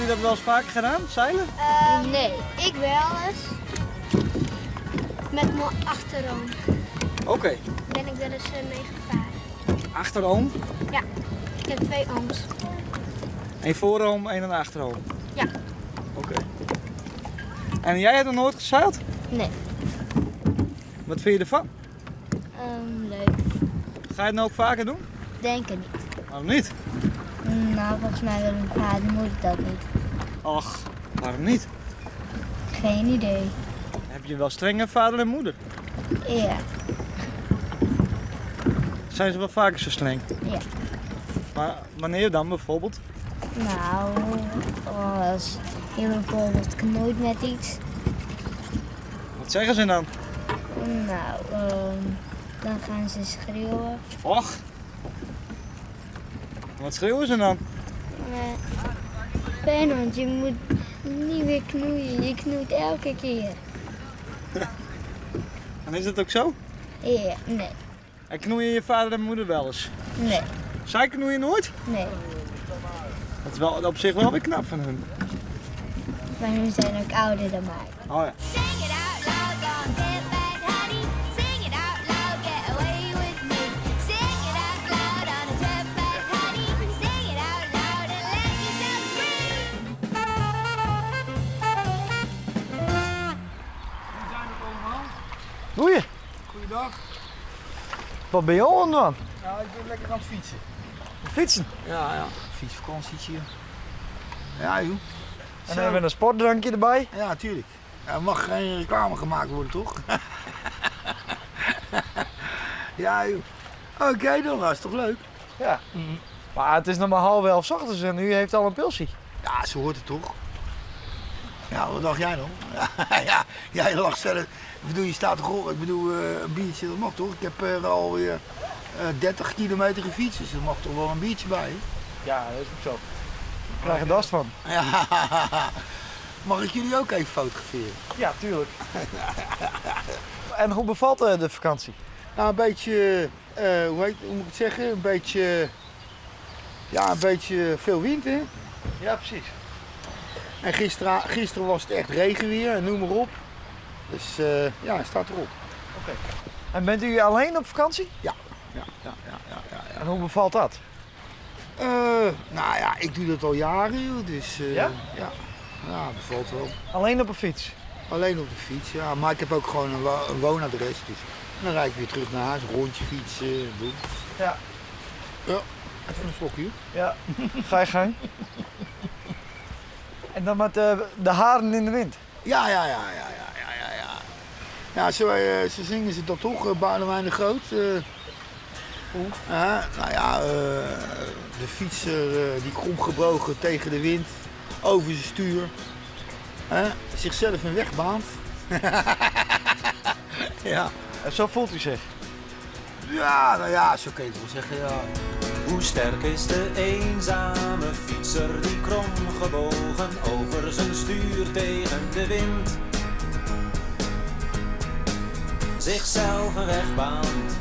dat wel eens vaker gedaan, zeilen? Nee, ik wel eens. Met mijn achteroom. Oké. Ben ik wel eens mee gevaren. Achteroom? Ja, ik heb twee ooms. Eén vooroom en een achteroom? Ja. Oké. En jij hebt nog nooit gezeild? Nee. Wat vind je ervan? Leuk. Ga je het nou ook vaker doen? Denk het niet. Waarom niet? Nou, volgens mij wil mijn vader en moeder dat niet. Och, waarom niet? Geen idee. Heb je wel strenge vader en moeder? Ja. Zijn ze wel vaker zo streng? Ja. Maar wanneer dan bijvoorbeeld? Nou, als je bijvoorbeeld knoeit met iets. Wat zeggen ze dan? Nou, dan gaan ze schreeuwen. Och. Wat schreeuwen ze dan? Bernard, je moet niet weer knoeien. Je knoeit elke keer. En is dat ook zo? Ja, nee. En knoeien je vader en moeder wel eens? Nee. Zij knoeien nooit? Nee. Dat is wel, op zich wel weer knap van hun. Maar hun zijn ook ouder dan mij. Oh ja. Sing it out loud, gonna get back, honey. Sing it out loud, get away with me. Sing it out loud on a jetpack, honey. Sing it out loud and let yourself free. Hoe zijn we allemaal? Goeie. Goeiedag. Wat ben je al aan het doen? Nou, ik ben lekker aan het fietsen. Fietsen? Ja, ja. Fietsvakantietje. Ja, joh. En dan hebben we een sportdrankje erbij. Ja, tuurlijk. Er mag geen reclame gemaakt worden, toch? Ja, joh. Oké dan, dat is toch leuk? Ja. Maar het is nog maar 10:30 's ochtends en u heeft al een pilsie. Ja, zo hoort het toch? Ja, wat dacht jij dan? Ja, jij lacht zelf. Ik bedoel, je staat toch op? Ik bedoel, een biertje, dat mag toch? Ik heb er alweer 30 kilometer gefietst, dus er mag toch wel een biertje bij, hè? Ja, dat is ook zo. Ik krijg er last van. Ja. Mag ik jullie ook even fotograferen? Ja, tuurlijk. En hoe bevalt de vakantie? Nou, een beetje, hoe moet ik het zeggen? Een beetje, ja, een beetje veel wind, hè? Ja, precies. En gisteren was het echt regenweer en noem maar op. Dus ja, het staat erop. Oké. En bent u alleen op vakantie? Ja. Ja, ja, ja, ja, ja, ja. En hoe bevalt dat? Nou ja, ik doe dat al jaren, joh, dus Ja? ja. Ja, bevalt wel. Alleen op een fiets? Alleen op de fiets, ja. Maar ik heb ook gewoon een woonadres, dus dan rijd ik weer terug naar huis, rondje fietsen, doen. Ja. Ja, even een slokje. Ja, ga je gang. En dan met de haren in de wind. Ja, ja, ja, ja, ja, ja, ja, ja. Ja, zo zingen ze dat toch, Boudewijn de Groot. Hoe? Nou ja, de fietser die kromgebogen tegen de wind, over zijn stuur, zichzelf een weg baant. Ja. En zo voelt u zich? Ja, nou ja, zo kun je het wel zeggen, ja. Hoe sterk is de eenzame fietser die kromgebogen over zijn stuur tegen de wind zichzelf een weg baant.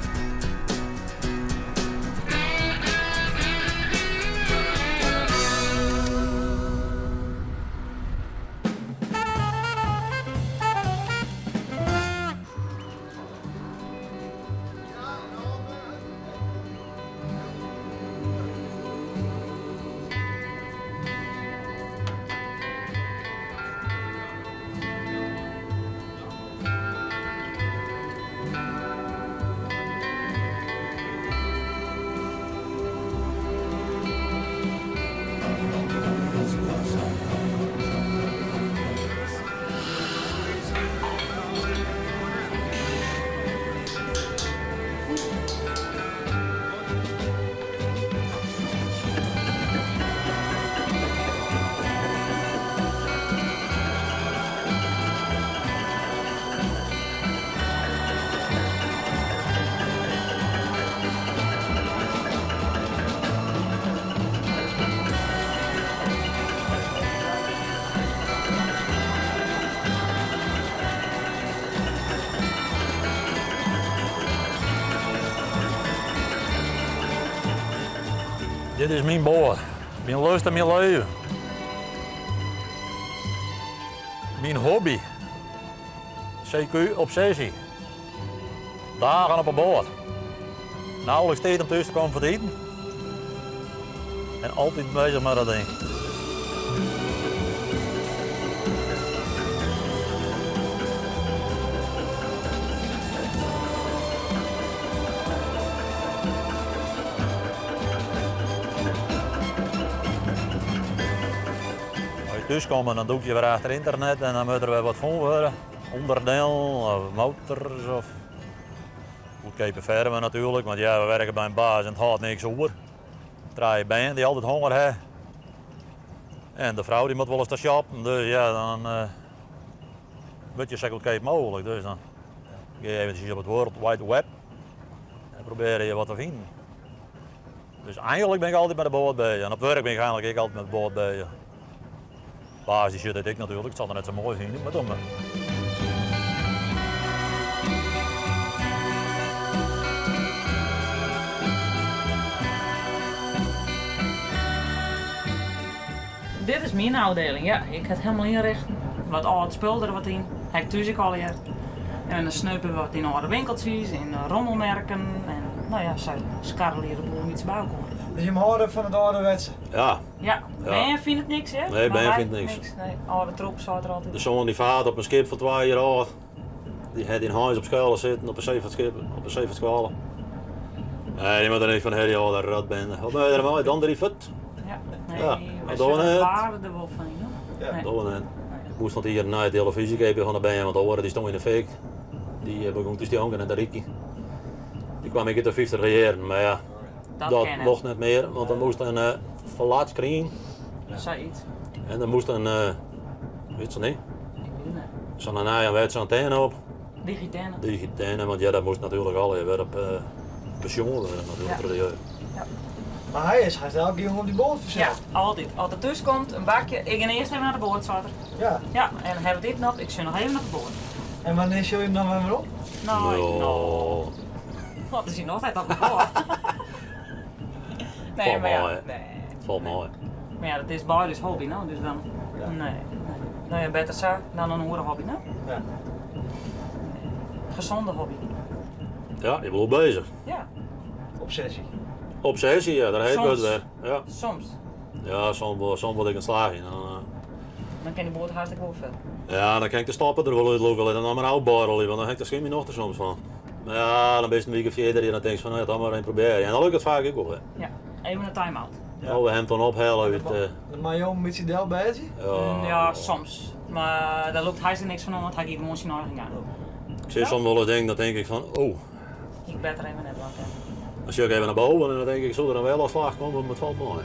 Dit is mijn boor. Mijn lust en mijn leven. Myn hobby. CQ obsessie. Dagen op 'e boat. Nauwelijks tiid om thús te kommen foar it iten. En altyd bezich mei dat ding. As je thús komme, dan dûk je wer achter ynternet en dan moat der wer wat fûn wurde. Underdielen of motors of goedkeape ferve natuerlik, want ja, we werke by in baas en it hâldt niks oer. Trije bern dy't altyd honger ha. En de frou dy moat wolris te shoppen, dus ja, dan uh, wurdt je sa goedkeap mooglik. Dus dan gean je eventsjes op it World Wide Web en probearje je wat te finen. Dus eigenlik bin ik altyd mei de boat bezich. En op wurk bin ik eigenlik ek altyd mei de boat bezich. Baas dy sjocht it ek natuerlik, it sil er net sa moai fine, mar dan. Dit is myn ôfdieling, ja. Ik ha it hielendal ynrichten. Wat âld spul der wat yn. Ha ik thús ek allegear. En dan sneupe we wat yn âlde winkeltsjes, yn rommelmerken. En no ja, sa skarrelje de boel in bytsje by elkoar. Dus jim hâlde fan it âlderwetse? Ja. Ja, bern fine it niks, hè? Nee, bern fynt niks. Nee, âlde troep seit er altyd. De soan dy faart op in skip fan 2 jier âld. Dy hat yn Harns op skoalle sitten, op in seefartskip, op in seefartskoalle. Nee, dy moat der niks fan ha, dy âlde rotbende. Wat moat je der mei? Dan der fuort. Ja, nee, ja, wy dat dogge we net. waarde der wol fan yn, hoor. Ja, nee. Dogge we net. Ik moast noch hier in nije telefyzje keapje fan de bern, want de oare dy stong yn de fik. Dy begûn te stjonken en te rikjen. Dy kwam ek út de fyftiger jierren, mar ja, Dat, dat kin net. mocht net mear, want dan moast in flatscreen. Sayts. En dan moast in, wit se net, Ik weet het net. zo'n nije antenne op. Digitenne. Digitenne, want ja, dat moast natuerlik allegear wer op pensjoen wurde natuerlik Ja. troch de jeugd. Mar hy is hast elke jûn op dy boat Ja, fansels. altyd. As er thús komt, in bakje. Ik gean earst even nei de boat, seit er. Ja. Ja, en dan ha we it iten op. Ik sjoch noch even op de boat. En wannear sjogge je him dan wer werom? No, No. no. Wat is hy noch net op de boat? Nee, Falt mar ja, mei. nee. Falt mei. Mar ja, dat is beide hobby, no? Dus dan. Ja. Nee, nee. No ja, better sa dan in oare hobby, no? Ja. Gezonde hobby. Ja, je bliuwt bezich. Ja. Obsessie. Obsessie, ja, daar heet Soms. het weer. Ja, Soms. ja soms, soms word ik ontslagen. Dan, Dan kin de boat hartstikke wol fuort. ja, dan kin ik de stoppen der wol útlûke en dan mar ôfborrelje, want dan ha ik der skjin myn nocht der soms fan. Mar ja, dan bist in wike fierder en dan tinkst fan, no ja, dan mar even probearje. En dan lukt it faak ek wol, hè. Ja, even in time-out. Ja. No, we him dan ophelle út. Dan mei jo in bytsje delbêdzje? Ja, Ja, soms. Mar dêr lûkt hy sich niks fan oan, want hy giet gewoan syn eigen gang. Ik sis soms wol ris dingen, dan tink ik fan, oh. Ik better even net dwaan kinne. Dan sjoch ik even nei boven en dan tink ik, soe der dan wel ôfslach komme, mar it falt mei.